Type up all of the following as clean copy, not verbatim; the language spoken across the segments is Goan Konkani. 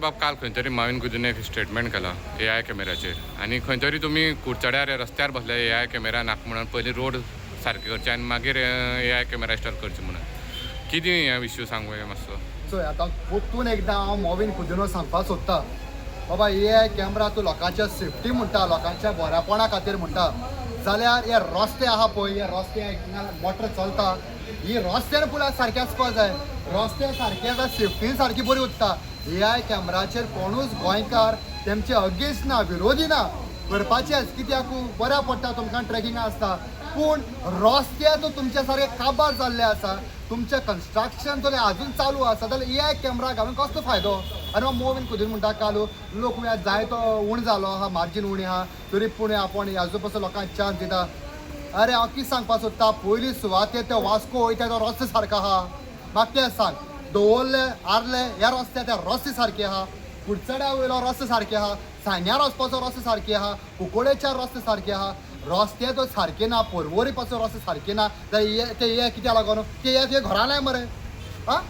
बाब, काल खंय तरी मॉवीन गुदिन्हो एक स्टेटमेंट केला एआय कॅमेराचेर आनी खंय तरी तुमी कुडचड्यार रस्त्यार बसले एआय कॅमेरा नाका म्हणून. पयलीं रोड सारके करचे आनी मागीर एआय कॅमेरा इन्स्टॉल करचे म्हणून. कितें हें इश्यू, सांग पळोवया मातसो. चोय, आतां परतून एकदां हांव मॉवीन कुदिन्हो सांगपाक सोदता, बाबा, ए I camera तूं लोकांच्या सेफ्टी म्हणटा, लोकांच्या बऱ्यापणा खातीर म्हणटा, जाल्यार हे रस्ते आहा पळय, हे रस्ते हिंगा मोटर चलता, ही रस्त्यार पुला सारके आसपा जाय. रस्ते सारके आसा, सेफ्टी सारकी बरी उरता. ए I कॅमेराचेर कोणूच गोंयकार तेमचे अगेन्स्ट ना, विरोधी ना, करपाचेच. कित्याक बऱ्या पडटा तुमकां, ट्रेकिंग आसता. पूण रस्ते तो तुमच्या सारके काबार जाल्ले आसा, तुमचें कन्स्ट्रक्शन जर अजून चालू आसा, जाल्यार ए I camera घालून कसलो फायदो? आनी मागीर मोविन कुदिन्हो म्हणटा, कालू लोक जाय तो उण जालो आहा, मार्जीन उणी आहा, तरी पूण आपूण अजून पसून लोकांक चान्स दिता. अरे, हांव कितें सांगपाक सोदता, पयली सुवातेर ते वास्को वयता तो रस्तो सारको आहा. म्हाका तें सांग, दवरले आरले ह्या रस्त्यार ते रस्ते सारके आहा, कुडचड्या वयलो रस्तो सारके आहा, सांग्यार वचपाचो रस्तो सारके आहा, कुकोडेच्या रस्ते सारके आहा? रस्ते तो सारके ना, पर्वरी पासून रस्ते सारके ना, जाल्यार ते हे कित्याक लागून ते हे घरान लाय मरे. आं,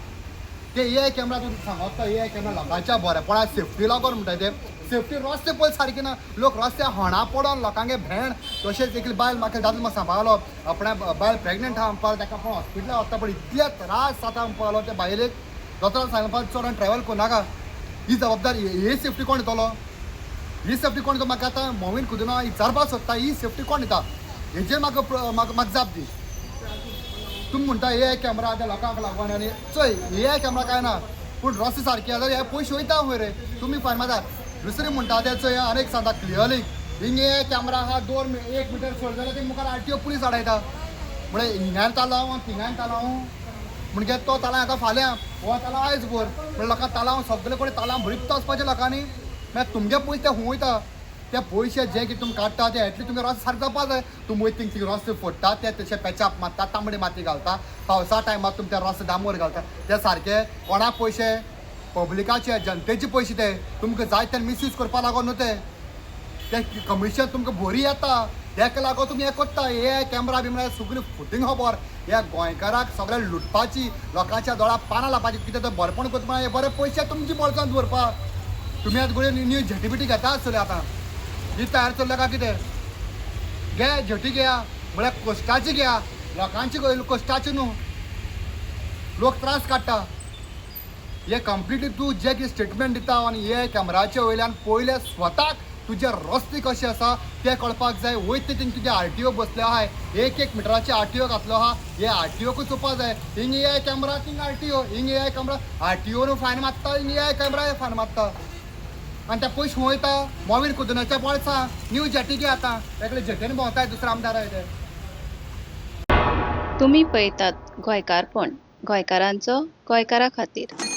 ते ए I camera तूं सांगता, ए I camera लोकांच्या बरेपणा सेफ्टी लागून म्हणटा, ते सेफ्टी रस्ते पयलीं सारके ना. लोक रस्त्यार होणा पडोन लोकांगे भेण. तशेंच एकली बायल म्हाका दादलो म्हाका सांगपाक, आपणा बायल प्रेग्नंट आहा म्हणपाक, ताका आपूण हॉस्पिटलान वता, पण इतले त्रास जाता म्हणपाक त्या बायलेक. दोतोरान सांगपाक, चड ट्रॅवल करूं नाका. ही जबाबदारी, ही सेफ्टी कोण दितलो? ही सेफ्टी कोण दिता? म्हाका आतां मोविन कुदिन्हो विचारपाक सोदता, ही सेफ्टी कोण दिता? हेजेर म्हाका म्हाका म्हाका जाप दी. तुमी म्हणटा ए I camera त्या लोकांक लागून. आनी चोय, ए I camera काय ना, पूण रस्ते सारके जाल्यार हे पयशे वयता खंय रे? तुमी फायन मारता. दुसरें म्हणटा ते चोय, आनी एक सांगता क्लियरली, हिंग ए I camera आहा, 2 1 मिटर सोड जाल्यार ते मुखार आरटीओ पुलीस आडायता. म्हळ्यार हिंगान तालांव, थिंगान तालांव, म्हणजे तो तालांव आतां फाल्यां, हो तालांव आयज भर. म्हणल्यार लोकांक तालांव, सगळे कडेन तालांव भरीत वचपाचें लोकांनी. मागीर तुमगे पयशे ते खूंय वयता? ते पयशे जे कितें तुमी काडटा ते एटलीस्ट तुमगे रस्ते सारके जावपा जाय. तुमी वयता थिंग रस्ते फोडटा, ते तशे पेचाप मारता, तांबडी माती घालता, पावसा टायमार तुमी ते रस्ते डांबर घालता, ते सारके कोणाक पयशे? पब्लिकाचे, जनतेचे पयशे. ते तुमकां जाय ते मिसयूज करपा लागोन न्हू. ते ते कमिशन तुमकां बरी येता, तेका लागून तुमी हें करता. हे कॅमरा बिमरा सगळी फुटींग खबर. ह्या गोंयकाराक सगळें लुटपाची, लोकांच्या दोळ्या पानां लावपाची. कितें तें बरेपण करता, हे बरे पयशे तुमचे बोल्सांत दवरपा. तुमी आतां गुळे न्यू झेटी बिटी घेता आसतले. आतां ही तयार चल्ल्या काय कितें? घे झेटी घेया, म्हळ्यार कश्टाची घेया, लोकांची कश्टाची न्हू. लोक त्रास काडटा. हे कंप्लिटली तूं जे कितें स्टेटमेंट दिता आनी हे कॅमेराचे वयल्यान पयले स्वताक तुजे रस्ते कशे आसा ते कळपाक जाय. वयता थिंग तुजे आरटीओ बसले आहाय, एक एक मिटराचे आरटीओ घातलो आहा. हे आरटीओकूच चोवपा जाय. हिंग ए I camera, थिंग आरटीओ, हिंग ए I camera, RTO न्हू फायन मारता, हिंग ए I camera fine मारता. आनी ते पयशे खंय वयता? मोवीन कुदिन्होच्या बोल्सां. न्यू जेटी घे आतां, एकले जेटीन भोंवताय, दुसरो आमदार आहाय ते. तुमी पळयतात गोंयकारपण, गोंयकारांचो गोंयकारा खातीर.